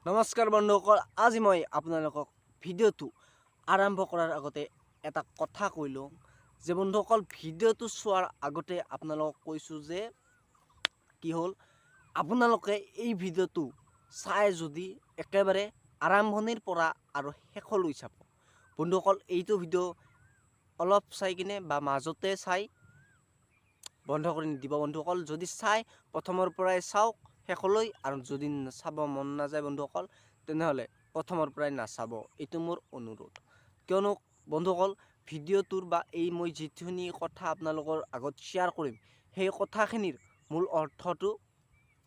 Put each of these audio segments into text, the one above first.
নমস্কাৰ বন্ধুসকল, আজি মই আপোনালোকক ভিডিঅ'টো আৰম্ভ কৰাৰ আগতে এটা কথা কৈ লওঁ যে বন্ধুসকল, ভিডিঅ'টো চোৱাৰ আগতে আপোনালোকক কৈছোঁ যে কি হ'ল, আপোনালোকে এই ভিডিঅ'টো চাই যদি একেবাৰে আৰম্ভণিৰ পৰা আৰু শেষলৈ চাব। বন্ধুসকল, এইটো ভিডিঅ' অলপ চাই কিনে বা মাজতে চাই বন্ধ কৰি নিদিব। বন্ধুসকল, যদি চাই প্ৰথমৰ পৰাই চাওক শেষলৈ, আৰু যদি চাব মন নাযায় বন্ধুসকল, তেনেহ'লে প্ৰথমৰ পৰাই নাচাব, এইটো মোৰ অনুৰোধ। কিয়নো বন্ধুসকল, ভিডিঅ'টোৰ বা এই মই যিখিনি কথা আপোনালোকৰ আগত শ্বেয়াৰ কৰিম, সেই কথাখিনিৰ মূল অৰ্থটো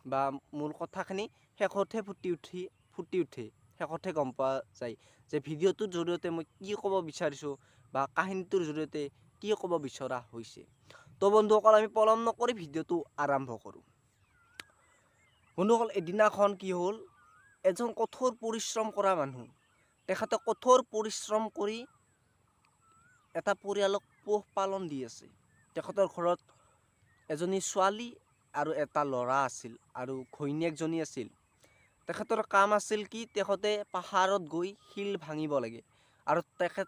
বা মূল কথাখিনি শেষতহে ফুটি উঠে, শেষতহে গম পোৱা যায় যে ভিডিঅ'টোৰ জৰিয়তে মই কি ক'ব বিচাৰিছোঁ বা কাহিনীটোৰ জৰিয়তে কি ক'ব বিচৰা হৈছে। তো বন্ধুসকল, আমি পলম নকৰি ভিডিঅ'টো আৰম্ভ কৰোঁ। বন্ধুসকল, এদিনাখন কি হ'ল, এজন কঠোৰ পৰিশ্ৰম কৰা মানুহ, তেখেতে কঠোৰ পৰিশ্ৰম কৰি এটা পৰিয়ালক পোহ পালন দি আছে। তেখেতৰ ঘৰত এজনী ছোৱালী আৰু এটা ল'ৰা আছিল আৰু ঘৈণীয়েকজনী আছিল। তেখেতৰ কাম আছিল কি, তেখেতে পাহাৰত গৈ শিল ভাঙিব লাগে আৰু তেখেত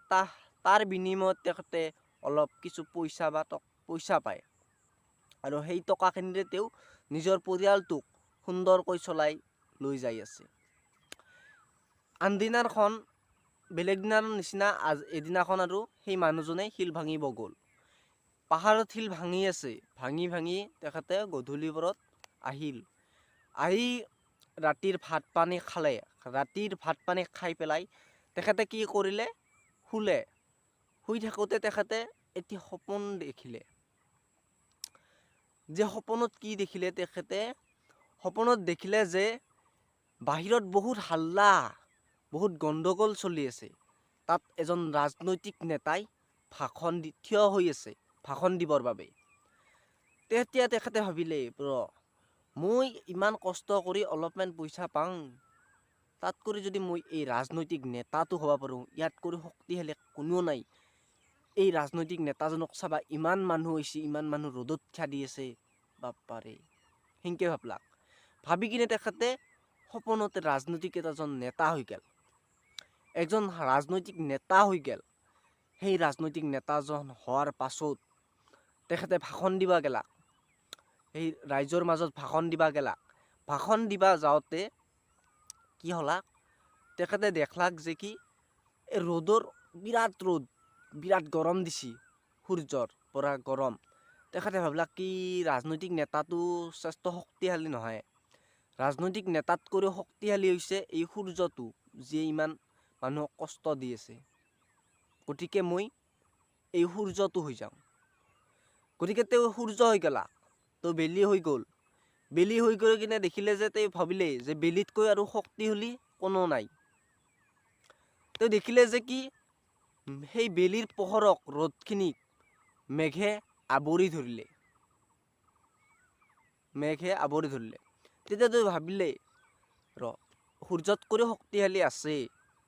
তাৰ বিনিময়ত তেখেতে অলপ কিছু পইচা বা পইচা পায় আৰু সেই টকাখিনিৰে তেওঁ নিজৰ পৰিয়ালটোক সুন্দৰকৈ চলাই লৈ যাই আছে। আনদিনাখন বেলেগ দিনাৰ নিচিনা এদিনাখন আৰু সেই মানুহজনে শিল ভাঙিব গ'ল। পাহাৰত শিল ভাঙি আছে, ভাঙি ভাঙি তেখেতে গধূলি পৰত আহিল। আহি ৰাতিৰ ভাত পানী খালে। ৰাতিৰ ভাত পানী খাই পেলাই তেখেতে কি কৰিলে, শুলে। শুই থাকোঁতে তেখেতে এটি সপোন দেখিলে। যে সপোনত কি দেখিলে, তেখেতে সপোনত দেখিলে যে বাহিৰত বহুত হাল্লা, বহুত গণ্ডগোল চলি আছে। তাত এজন ৰাজনৈতিক নেতাই ভাষণ দি থিয় হৈ আছে ভাষণ দিবৰ বাবে। তেতিয়া তেখেতে ভাবিলে, ৰ, মই ইমান কষ্ট কৰি অলপমান পইচা পাওঁ, তাতকৈ যদি মই এই ৰাজনৈতিক নেতাটো হ'ব পাৰোঁ, ইয়াতকৈ শক্তিশালী কোনেও নাই। এই ৰাজনৈতিক নেতাজনক চাবা, ইমান মানুহ হৈছে, ইমান মানুহ ৰ'দত থিয় দি আছে, বাপ্পাৰে। সেনকে ভাবলাক। ভাবি কিনে তেখেতে সপোনতে ৰাজনৈতিক এজন নেতা হৈ গ'ল, এজন ৰাজনৈতিক নেতা হৈ গ'ল। সেই ৰাজনৈতিক নেতাজন হোৱাৰ পাছত তেখেতে ভাষণ দিবা গেলাক, সেই ৰাইজৰ মাজত ভাষণ দিবা গেলাক। ভাষণ দিবা যাওঁতে কি হলাক, তেখেতে দেখলাক যে কি এই ৰ'দৰ বিৰাট ৰ'দ, বিৰাট গৰম দিছি, সূৰ্যৰ পৰা গৰম। তেখেতে ভাবলাক কি ৰাজনৈতিক নেতাটো শ্ৰেষ্ঠ শক্তিশালী নহয়, ৰাজনৈতিক নেতাতকৈও শক্তিশালী হৈছে এই সূৰ্যটো, যিয়ে ইমান মানুহক কষ্ট দি আছে। গতিকে মই এই সূৰ্যটো হৈ যাওঁ। গতিকে তেওঁ সূৰ্য হৈ গ'লা, তো বেলি হৈ গ'ল। বেলি হৈ গৈ কিনে দেখিলে যে তেওঁ ভাবিলে যে বেলিতকৈ আৰু শক্তিশালী কোনো নাই। তেওঁ দেখিলে যে কি সেই বেলিৰ পোহৰক, ৰ'দখিনিক মেঘে আৱৰি ধৰিলে, মেঘে আৱৰি ধৰিলে। তেতিয়া তেওঁ ভাবিলে, ৰ, সূৰ্যতকৈও শক্তিশালী আছে,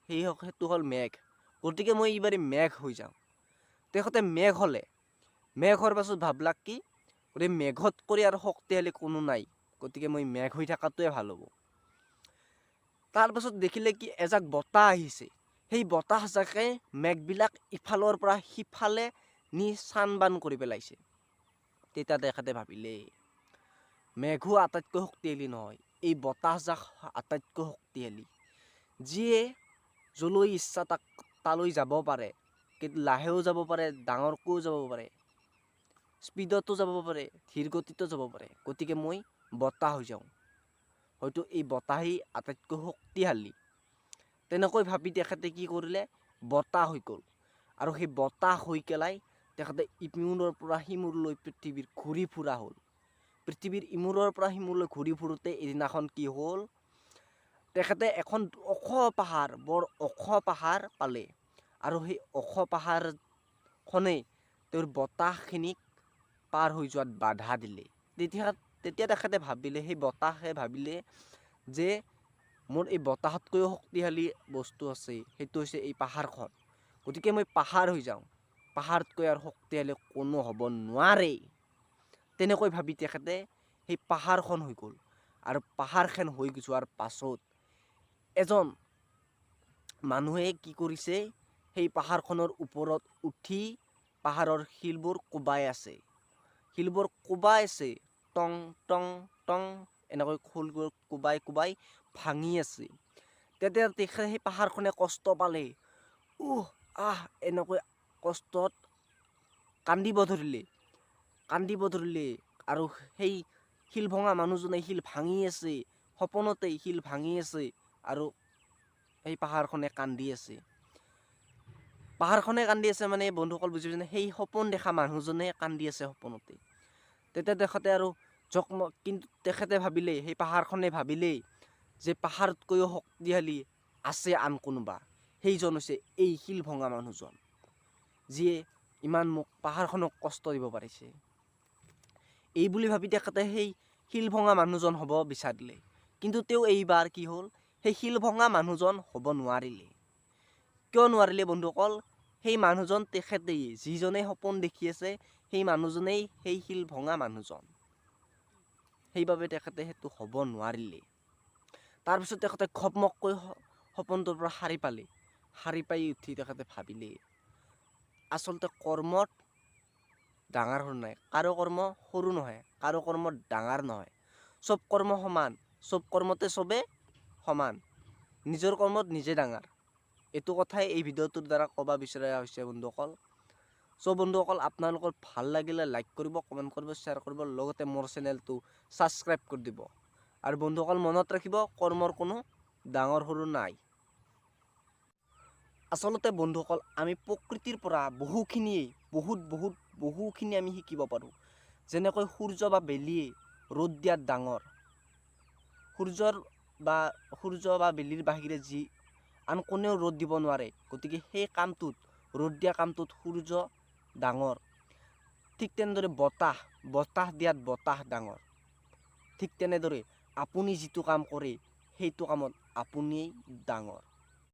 সেইটো হ'ল মেঘ। গতিকে মই এইবাৰ মেঘ হৈ যাওঁ। তেখেতে মেঘ হ'লে, মেঘ হোৱাৰ পাছত ভাবলাক কি, গতিকে মেঘতকৈ আৰু শক্তিশালী কোনো নাই, গতিকে মই মেঘ হৈ থকাটোৱে ভাল হ'ব। তাৰপাছত দেখিলে কি এজাক বতাহ আহিছে। সেই বতাহজাকে মেঘবিলাক ইফালৰ পৰা সিফালে নি চান বান কৰি পেলাইছে। তেতিয়া তেখেতে ভাবিলে, মেঘো আটাইতকৈ শক্তিশালী নহয়, এই বতাহজাক আটাইতকৈ শক্তিশালী, যিয়ে যলৈ ইচ্ছা তাক তালৈ যাব পাৰে, কিন্তু লাহেও যাব পাৰে, ডাঙৰকৈও যাব পাৰে, স্পীডতো যাব পাৰে, ধীৰ গতিতো যাব পাৰে। গতিকে মই বতাহ হৈ যাওঁ, হয়তো এই বতাহেই আটাইতকৈ শক্তিশালী। তেনেকৈ ভাবি তেখেতে কি কৰিলে, বতাহ হৈ গ'ল। আৰু সেই বতাহ হৈ পেলাই তেখেতে ইমূৰৰ পৰা সিমূৰলৈ পৃথিৱীৰ ঘূৰি ফুৰা হ'ল। পৃথিৱীৰ ইমূৰৰ পৰা সিমূৰলৈ ঘূৰি ফুৰোঁতে এদিনাখন কি হ'ল, তেখেতে এখন ওখ পাহাৰ, বৰ ওখ পাহাৰ পালে। আৰু সেই ওখ পাহাৰখনেই তেওঁৰ বতাহখিনিক পাৰ হৈ যোৱাত বাধা দিলে। তেতিয়া তেখেতে ভাবিলে, সেই বতাহে ভাবিলে যে মোৰ এই বতাহতকৈও শক্তিশালী বস্তু আছে, সেইটো হৈছে এই পাহাৰখন। গতিকে মই পাহাৰ হৈ যাওঁ, পাহাৰতকৈ আৰু শক্তিশালী কোনো হ'ব নোৱাৰে। তেনেকৈ ভাবি তেখেতে সেই পাহাৰখন হৈ গ'ল। আৰু পাহাৰখন হৈ যোৱাৰ পাছত এজন মানুহে কি কৰিছে, সেই পাহাৰখনৰ ওপৰত উঠি পাহাৰৰ শিলবোৰ কোবাই আছে, শিলবোৰ কোবাই আছে, টং টং টং এনেকৈ শিলবোৰ কোবাই কোবাই ভাঙি আছে। তেতিয়া তেখেতে সেই পাহাৰখনে কষ্ট পালে, উহ আহ এনেকৈ কষ্টত কান্দিব ধৰিলে, কান্দিব ধৰিলে। আৰু সেই শিল ভঙা মানুহজনে শিল ভাঙি আছে, সপোনতেই শিল ভাঙি আছে আৰু সেই পাহাৰখনে কান্দি আছে। পাহাৰখনে কান্দি আছে মানে বন্ধুসকল বুজি পাইছেনে, সেই সপোন দেখা মানুহজনে কান্দি আছে সপোনতে। তেতিয়া তেখেতে আৰু জকমক, কিন্তু তেখেতে ভাবিলে, সেই পাহাৰখনে ভাবিলেই যে পাহাৰতকৈও শক্তিশালী আছে আন কোনোবা, সেইজন হৈছে এই শিল ভঙা মানুহজন, যিয়ে ইমান মোক পাহাৰখনক কষ্ট দিব পাৰিছে। এই বুলি ভাবি তেখেতে সেই শিল ভঙা মানুহজন হ'ব বিচাৰিলে। কিন্তু তেওঁ এইবাৰ কি হ'ল, সেই শিল ভঙা মানুহজন হ'ব নোৱাৰিলে। কিয় নোৱাৰিলে বন্ধুসকল? সেই মানুহজন তেখেতেই, যিজনে সপোন দেখি আছে সেই মানুহজনেই সেই শিল ভঙা মানুহজন। সেইবাবে তেখেতে সেইটো হ'ব নোৱাৰিলে। তাৰপিছত তেখেতে খপমককৈ সপোনটোৰ পৰা সাৰি পালে। সাৰি পাই উঠি তেখেতে ভাবিলে, আচলতে কৰ্মত ডাঙৰ সৰু নাই, কাৰো কৰ্ম সৰু নহয়, কাৰো কৰ্ম ডাঙৰ নহয়, চব কৰ্ম সমান, চব কৰ্মতে চবে সমান, নিজৰ কৰ্মত নিজে ডাঙৰ। এইটো কথাই এই ভিডিঅ'টোৰ দ্বাৰা ক'ব বিচৰা হৈছে বন্ধুসকল। বন্ধুসকল, আপোনালোকৰ ভাল লাগিলে লাইক কৰিব, কমেণ্ট কৰিব, শ্বেয়াৰ কৰিব, লগতে মোৰ চেনেলটো ছাবস্ক্ৰাইব কৰি দিব। আৰু বন্ধুসকল মনত ৰাখিব, কৰ্মৰ কোনো ডাঙৰ সৰু নাই। আচলতে বন্ধুসকল, আমি প্ৰকৃতিৰ পৰা বহুখিনিয়েই, বহুত বহুত বহুখিনি আমি শিকিব পাৰোঁ। যেনেকৈ সূৰ্য বা বেলিয়ে ৰ'দ দিয়াত ডাঙৰ, সূৰ্য বা বেলিৰ বাহিৰে যি আন কোনেও ৰ'দ দিব নোৱাৰে, গতিকে সেই কামটোত, ৰ'দ দিয়া কামটোত সূৰ্য ডাঙৰ। ঠিক তেনেদৰে বতাহ, বতাহ দিয়াত বতাহ ডাঙৰ। ঠিক তেনেদৰে আপুনি যিটো কাম কৰে সেইটো কামত আপুনিয়েই ডাঙৰ।